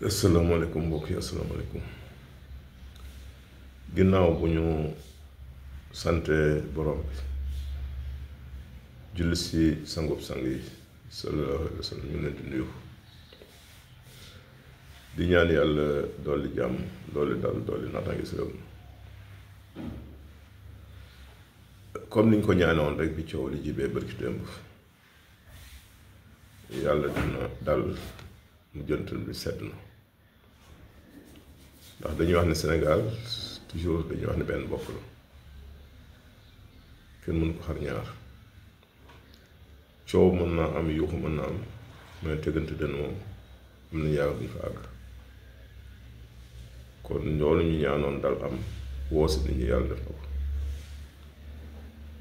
asalaamaaleykum mbokk yi asalaamaaleykum ginnaaw bu ñu sante borom bi julli si sangub sang yi sallallahu alayhi wa sallam ñu leen di nuyu di ñaan yàlla dolli jàmm dolli dal dolli naataange si réew mi comme niñ ko ñaanoon rek bi coow li jibee bërki démb yàlla dina dal mu jëntal bi sedd na ndax dañuy wax ne Sénégal toujours dañuy wax ne benn bopp la kenn mënu ko xar ñaar coow mën naa am yuuxu mën naa am mais tegante dënn moom am na yaakaar duñ fa àgg kon loolu ñu ñaanoon dal am woo si nit ñi yàlla def na ko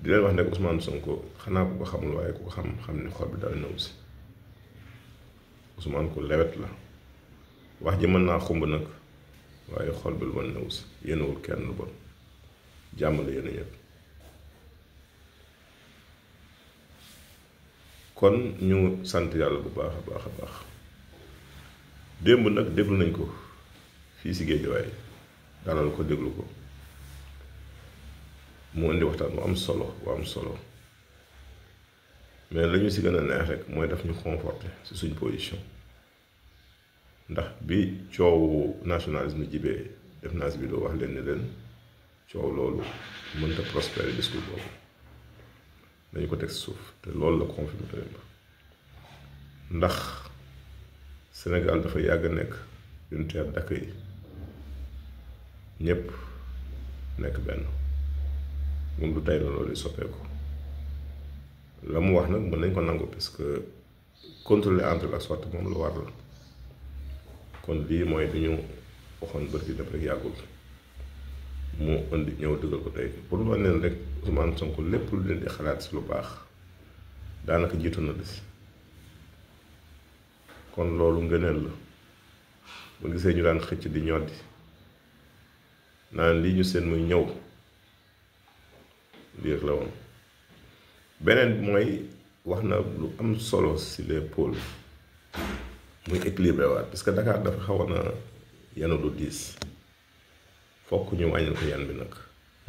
di leen wax ne Ousmane Sonko xanaa ku ko xamul waaye ku ko xam xam ne xol bi dal na aussi Ousmane ku lewet la wax ji mën naa xumb nag waaye xol bi lu bon new si yéenewul kenn lu bon jàmm la yéen ñëpp kon ñu sant yàlla bu baax a baax a baax démb nag déglu nañ ko fii si Géejawaay dalal ko déglu ko mu indi waxtaan bu am solo mais lañu si gën a neex rek mooy daf ñu conforté si suñ position ndax bi coowu nationalisme jibee def naa si vidéo wax leen ne leen coow loolu mënta prospérer discours boobu dañu ko teg si suuf te loolu la confirmé tamit ndax Sénégal dafa yàgg nekk une terre d'accueil ñépp nekk benn mun du tey la loolu soppeeku la mu wax nag mën nañ ko nangu parce que contrôler entre la sorte moom lu war la kon lii mooy dañu waxoon bërki def rek yàggul mu indi ñëw dëggal ko tey pour lu leen rek Ousmane Sonko lépp lu leen di xalaat si lu baax daanaka jiitu na des kon loolu ngëneel la bu gisee ñu daan xëcc di ñoddi naan lii ñu seen muy ñëw lii rek la woon beneen bi mooy wax na lu am solo si les pôles muy équilibré waat parce que Dakar dafa xawoon na yanu lu diis fokk ñu wàññil ko yan bi nag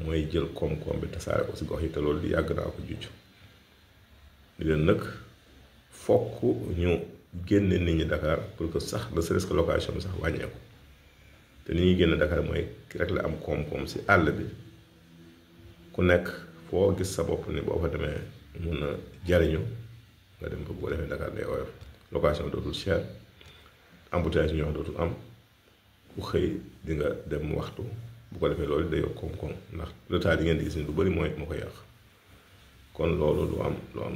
mooy jël koom-koom bi tasaare ko si gox yi te loolu di yàgg naa ko jujj di leen nag fokk ñu génne nit ñi Dakar pour que sax ne serait-ce que location bi sax wàññeeku te ni ñuy génne Dakar mooy rek la am koom-koom si àll bi ku nekk foo gis sa bopp ni boo fa demee mun a jariñu nga dem ko boo defee Dakar day oyof location dootul cher embouteillage ñu wax dootul am ku xëy di nga dem waxtu bu ko defee loolu day yokk koom-koom ndax retard yi ngeen di gis ni lu bari mooy moo ko yàq kon loolu lu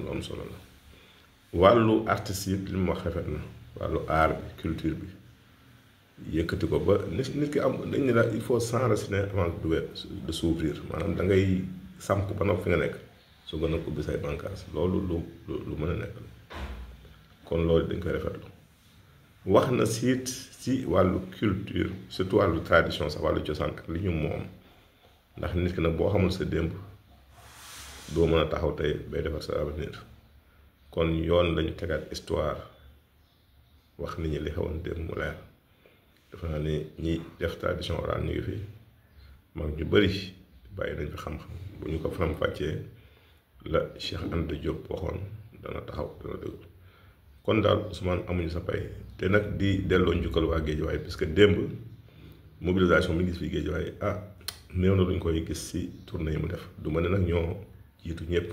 am solo la wàllu artistes yi li mu wax rafet na wàllu art bi culture bi yëkkati ko ba nit ki am dañ ne la il faut s'enraciner avant de s'ouvrir maanaam da ngay samp ba noppi fi nga nekk soo gën a ubbi say bànqaas loolu lu mën a nekk la kon loolu dañ koy rafetlu wax na siit si wàllu culture surtout wàllu tradition sax wàllu cosaan ak li ñu moom ndax nit ki nag boo xamul sa démb doo mën a taxaw tey bay defar sa avenir kon yoon lañu tegaat histoire wax nit ñi li xewoon démb mu leer dafa naa ni ñi def tradition orale ñu ngi fi mag ñu bari bàyyi nañ fi xam-xam bu ñu ko faram-fàccee la Cheikh Anta Diop waxoon dana taxaw dana dëgg kon daal Ousmane amuñu sa pay te nag di delloo njukkal waa Géejawaay parce que démb mobilisation bi gis fii Géejawaay néew na luñ koy gis si tournée yi mu def du ma ne nag ñoo jiitu ñëpp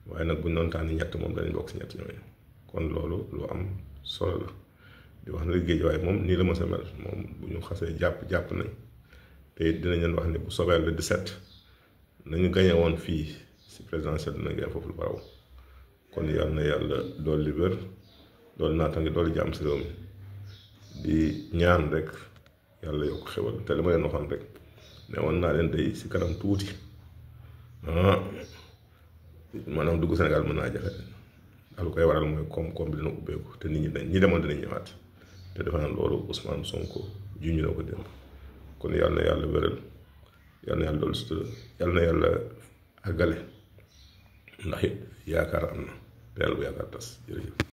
waaye nag buñ doon tànn ñett moom danañ bokk si ñett ñooñu kon loolu lu am solo la di wax ne Géejawaay moom nii la mës a mel moom bu ñu xasee jàpp nañ te it dinañ leen wax ne bu sobee le 17 nañu gañe woon fii si présidentielle dina gañe foofu lu baraw kon yal na yàlla dolli wér dolli naataange dolli jàmm si réew mi di ñaan rek yàlla yokk xewal te li ma leen waxoon rek ne woon naa leen day si kanam tuuti maanaam dugg Sénégal mën naa jafe ndax lu koy waral mooy koom-koom bi dina ubbeeku te nit ñi demoon dinañ ñëwaat te defe naa loolu Ousmane Sonko juñu na ko démb kon yal na yàlla wéral yal na yàlla dolli sutura yal na yàlla àggale ndax it yaakaar am na te yàlla bu yaakaar tas jërëjëf